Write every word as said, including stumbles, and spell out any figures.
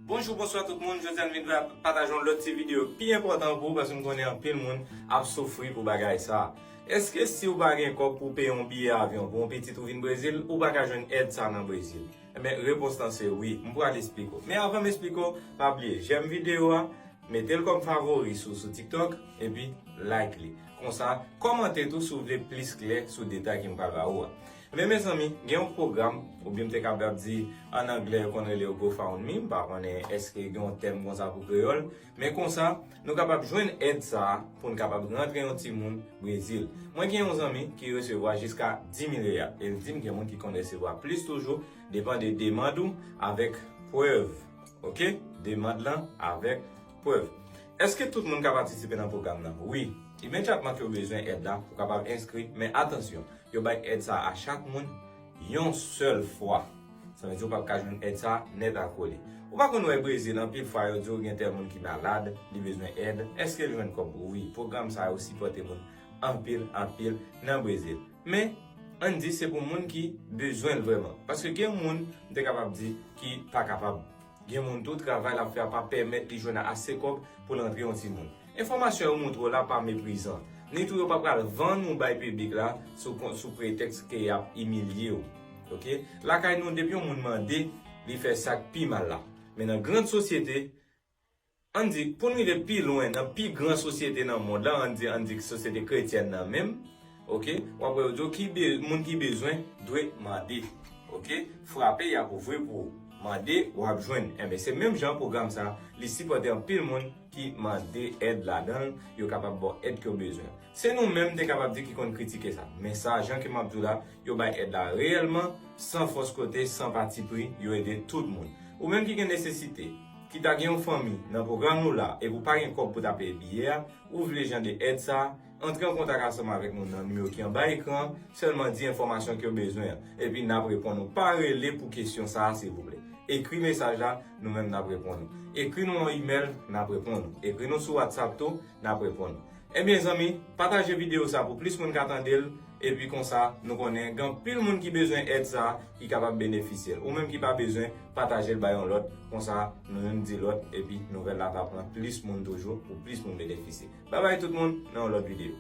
Bonjou, bonswa tout moun. Jodi a n vin pa- pataje yon lòt ti videyo pi enpòtan pou ou, paske m konnen anpil moun ap soufri pou bagay sa. Èske si w pa gen kòb pou w peye yon biyè avyon pou yon pitit ou vin Brezil, ou pa ka jwenn èd sa nan Brezil? Ebyen, repons lan se wi. M pral esplike w. Men avan m esplike w, pa bliye, jèm videyo a, mete l kòm favori sou, sou TikTok, epi like li. Konsa, kòmante tou si w vle plis klè sou detay ke m pral ba ou a. Men mezanmi, gen yon pwogram, oubyen m te kapab di, an anglè yo konn rele yo GoFundMe, m pa konnen èske gen yon tèm konsa pou kreyòl, men konsa, nou kapab jwenn èd sa a pou n kapab rantre yon timoun Brezil. Mwen gen yon zanmi ki resevwa jiska dis mil real, e l di m gen moun ki konn resevwa plis toujou, depann de demann ou avèk prèv. Oke? Demann lan avèk prèv. Èske tout moun ka patisipe nan pwogram nan? Wi. Imedyatman ke w bezwen èd la, ou kapab enskri, men atansyon, yo bay èd sa a chak moun yon sèl fwa. Sa vle di ou p ap ka jwenn èd sa a nèt ak kole. Ou pa konn wè Brezil, anpil fwa yo di w gen tèl moun ki malad, li bezwen èd. Èske l jwenn kòb? Wi, pwogram sa yo sipòte moun anpil, anpil nan Brezil. Men, ann di se pou moun ki bezwen l vrèman. Paske gen moun, m te kapab di, ki pa kapab. Gen moun tou, travay l ap fè a pa pèmèt li jwenn ase kòb pou l rantre yon timoun. Enfòmasyon yo montre w la pa meprizan. Ni tou yo pa pral vann ou bay piblik la sou, kon- sou pretèks ke y ap imilye w. Oke? Lakay nou, depi yon moun mande, li fè sa k pi mal la. Men nan gran sosyete, ann di, pou n rive pi lwen, nan pi gran sosyete nan mond la, ann di, ann di sosyete kretyèn nan menm, oke? W ap wè yo di w ki be- moun ki bezwen dwe mande. Oke? Frape, y ap ouvri pou ou. Mande, w ap jwenn. Enben, se menm jan pwogram sa, li sipòte anpil moun ki mande èd ladan l, yo kapab ba w èd ke w bezwen. Se nou menm te kapab di ki konn kritike sa. Men sa, jan ke m ap di w la, yo bay èd la reyèlman, san fòs kote, san patipri, yo ede tout moun. Ou menm ki gen nesesite, ki ta gen yon fanmi nan pwogram nou la, epi w pa gen kòb pou ta peye biyè a, ou vle jan de èd sa, antre an kontak ansanm avèk nou nan nimewo ki anba ekran an, sèlman di enfòmasyon ke w bezwen an, epi n ap reponn ou. Pa rele pou kesyon sa a, silvouplè. Ekri mesaj la, nou menm n ap reponn ou. Ekri nou yon imèl, n ap reponn ou. Ekri nou sou WhatsApp tou, n ap reponn ou. Ebyen, zanmi, pataje videyo sa pou plis moun ka tande l, epi konsa, nou konnen gen anpil moun ki bezwen èd sa, ki kapab benefisye l. Ou menm ki pa bezwen, pataje l bay yon lòt, konsa, nou youn di lòt, epi nouvèl la va pran plis moun toujou, pou plis moun benefisye. Babay tout moun, nan yon lòt videyo.